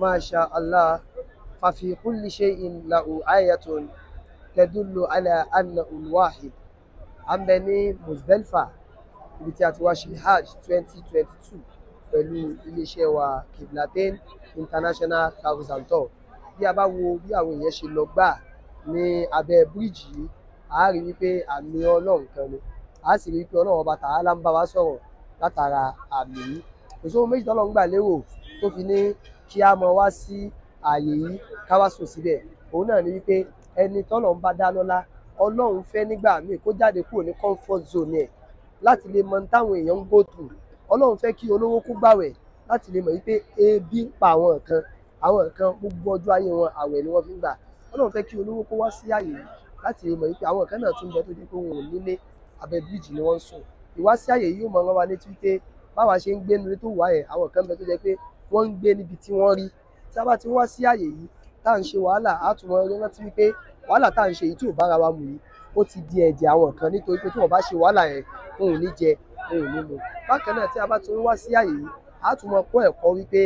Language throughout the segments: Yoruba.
Masha Allah, fafi kulli shay'in lahu ayatun tadullu ala annahu al-wahid. À ń bẹ ní Muzdalifa, ibi tí a ti wá ṣe Hajj 2022 pẹ̀lú iléeṣẹ́ wa Qiblatain International Travels and Tour. Bí a bá wo bí àwọn èèyàn ṣe lọ gbà ní abẹ́ bíríìjì yìí, a rí wípé àmì Ọlọ́run kan ni. A sì rí wípé Ọlọ́run Ọba Tàálá ń bá wa sọ̀rọ̀ látara àmì yìí. Kò sóhun méjì tọ́lọ́run gbà lérò tó fi ní kí a mọ wá sí ààyè yìí ká wá sùn síbẹ̀. Òun náà ni wípé ẹni tọ́lọ́run bá dá lọ́lá, Ọlọ́run fẹ́ nígbà míì kó jáde kúrò ní comfort zone ẹ̀ láti lè mọ táwọn èèyàn ń go through. Ọlọ́run fẹ́ kí olówó kó gbàwẹ̀ láti lè mọ̀ wípé ebi ń pa àwọn nǹkan, àwọn nǹkan gbogbo ọjọ́ ayé wọn àwẹ̀ ni wọ́n fi ń gbà. Ọlọ́run fẹ́ kí olówó kó wá sí ààyè yìí láti lè mọ̀ wípé àwọn nǹkan náà tún bẹ tó jẹ́ pé wọn ò nílé, abẹ́ bíríìjì ni wọ́n ń sùn. Ìwá sí ààyè yìí yóò máa rán wa létí wípé báwa ṣe ń gbé nínú ilé tó wà yẹn, àwọn nǹkan bẹ tó jẹ́ pé wọ́n ń gbé níbi tí wọ́n rí. Tí a bá ti wá sí ààyè yìí tá à ń ṣe wàhálà, á tún máa rántí wípé wàhálà tá à ń ṣe yìí tí ò bára wa mu yìí, ó ti di ẹ̀jẹ̀ àwọn nǹkan nítorí pé tí wọ́n bá ṣe wàhálà yẹn, wọn ò ní jẹ, wọn ò ní mu. Bákan náà tí a bá tún wá sí ààyè yìí, á tún máa kọ́ ẹ̀kọ́ wípé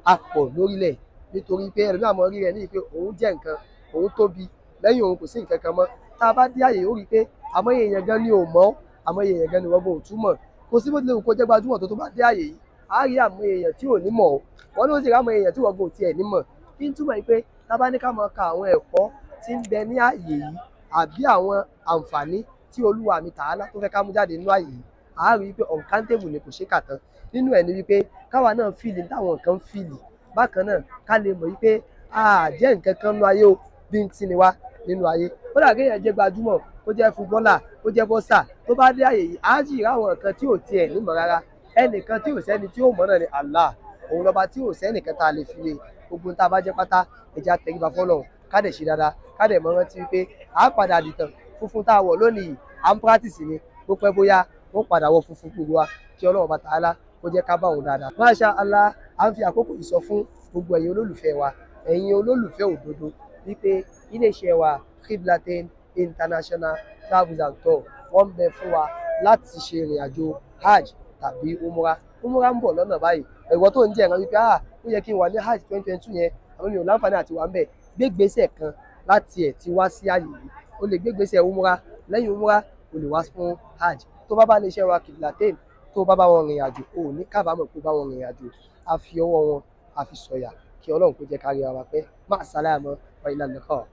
a pọ̀ lórílẹ̀ nítorí pé ẹlòmíràn máa rí rẹ̀ ní pé òun jẹ́ nǹkan, òun tóbi, lẹ́yìn òun kò sí nǹkan kan mọ́. Tá a bá dé ààyè ó rí i pé àmọ́yé èèyàn gan ni ò mọ̀, àmọ́yé èèyàn gan ni wọ́n bò tún mọ̀. Kò sí bó tilẹ̀ wù kó jẹ́ gbajúmọ̀ tó bá dé ààyè yìí, á rí àmọ́yé èèyàn tí ò ní mọ̀ ọ́. Wọ́n ló sì rí àmọ́yé èèyàn tí wọ́n kò tiẹ̀ ní mọ̀. Kí n túmọ̀ pé tá a bá ní ká máa ka àwọn ẹ̀kọ́ tí ń bẹ ní ààyè yìí àbí àwọn àǹfààní tí Olúwa mi Tàálá tó fẹ́ ká mú jáde nínú ààyè yìí, a rí i pé uncountable ni, kò ṣeé kà tán. Nínú ẹ̀ ni wípé káwa náà fìlì táwọn nǹkan ń fìlì. Bákan náà ká lè mọ̀ wípé a jẹ́ nǹkan kan nínú ayé o, bí ń tí ni wá nínú ayé. Ó dà kéèyàn jẹ́ gbajúmọ̀, kó jẹ́ fúbọ́là, kó jẹ́ bọ́sà, tó bá dé ààyè yìí, á sì rí àwọn nǹkan tí ò tiẹ̀ nímọ̀ rárá. Ẹnìkan tí ò sẹ́ni tí ó mọ̀ náà ni Allah. Òun lọba tí ò sẹ́nìkan tá a lè fi wé. Gbogbo tá a bá jẹ́ pátá, ẹ jẹ́ á tẹríba fọ́lọ́run, ká dẹ̀ ṣe dáadáa, ká dẹ̀ mọ rántí wípé a padà dìtàn. Funfun tá a wọ̀ lónìí, à ń practice ni, bó pẹ́ bóyá wọ́n padà wọ funfun gbogbo wa. Kí Ọlọ́run Ọba Tàálá kó jẹ́ ká bá òun dáadáa. Masha Allah, à ń fi àkókò yìí sọ fún gbogbo ẹ̀yin olólùfẹ́ wa, ẹ̀yin olólùfẹ́ òdodo wípé iléeṣẹ́ wa Qiblatain International Travels and Tour wọ́n ń bẹ fún wa láti ṣe ìrìn àjò Hajj tàbí Umrah. Umrah ń bọ̀ lọ́nà báyìí. Ìwọ tó ń jẹ́ ìran wípé ah, ó yẹ kí n wà ní Hajj 2022 yẹn, àmọ́ mi ò láǹfààní àti wà ń bẹ̀. Gbégbèsè kan láti ẹ̀ ti wá sí ààyè yìí. O lè gbégbèsè Umrah, lẹ́yìn Umrah o lè wá fún Hajj. Tó bá bá iléeṣẹ́ wa Qiblatain, tó bá bá wọn rìnrìn àjò, o ò ní kábàámọ̀ pé o bá wọn rìnrìn àjò. A fi ọwọ́ wọn, a fi sọ̀yà kí Ọlọ́run kó jẹ́ ká ríra wa pẹ́. Ma'a salama wa ila liqa.